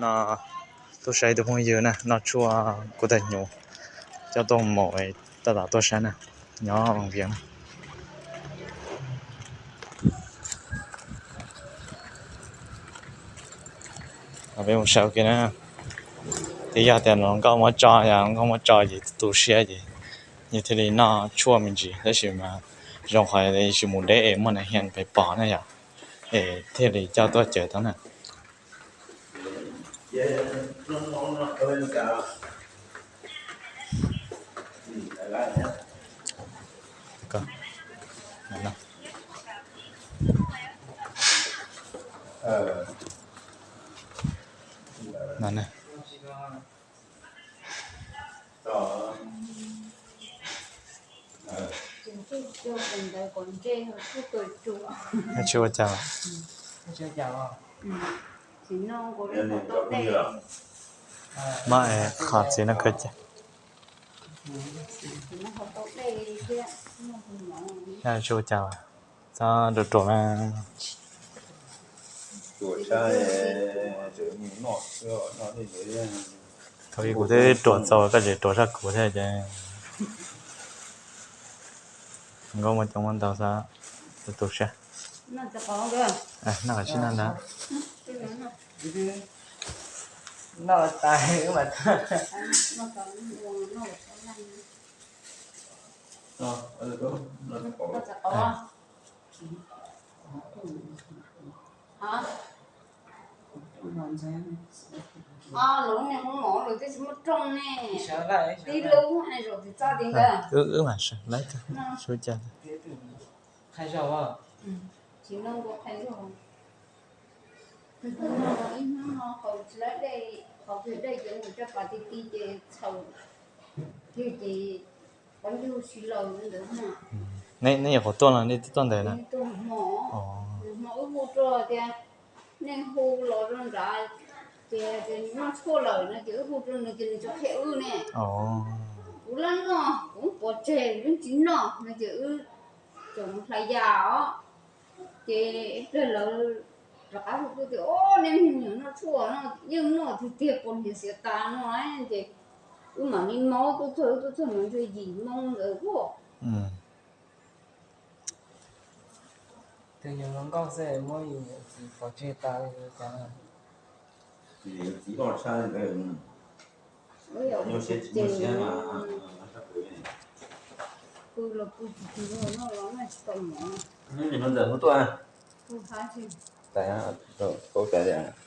No tuaj saib tus phooj ywg na, noj tshuaj kuv tag hnyuv coj tuaj mus tab tom tuaj saib na, nyob Vaj Viam na. Peb mus saib ua ke na. Twb yog tias hluas nkauj muab tso, yog hluas nkauj muab tso ces tu siab ces yus thiaj li noj tshuaj me ntsis, tab sis mas zoo qhov tsis mus deb es muaj nas hias pem pom na yom, es thiaj li coj tuaj cawm tau na. Tsis ua cas. Mas qhov txiv no kawg cas. Tsis ua cas, txhob ruam ruam na. Thaum ub kuv twb ruam txaus koj tseem ruam tshaj kuv thiab ces. Nkauj muaj coob muaj ntau xwb, tu siab. Noj qhov sib noj ntag. Lawv niag hoob mov lawv twb tsis muaj rooj ne. Tib lub zaum tsis txog ti ntawd. Wb mam sib cas. Tsis no nkaus qhia zog. Ib hnub no haus tsis laib dej, haus kiag dej ces mus coj pas ti ti ces txhaum kiag ces qhov ncauj sib laws ntawd na. Nej nyuam qhuav tuaj los nej twb tuaj ntawd na? Tuaj hmo, hmo wb hu rau tias nej hu los rau nrad ces tias nws noj tshuaj lawm no ces wb hu rau nws ces nws tsis qhia wb ne. Kuv laj noj kuv pov tseg wb tsis noj no ces wb tseem mus hlais yas os. Ces ib pliag lawv rov qab hu tuaj tias o nej me nyuam noj tshuaj no yeej noj tiag tiag pos hniav xiav tas no ces wb mam li maub tuaj txog, wb tuaj txog no ntshe yim moo ntawd. Tus nyuam hluas nkauj xwb muab yus niam txiv pov tseg tas li cas. Txiv loj tshaj ntawd. Pw los pw tsis tsis los noj los noj tsis tau mov. Ntawm hu tuaj. Hu hab tsis. Tas, paub tas li.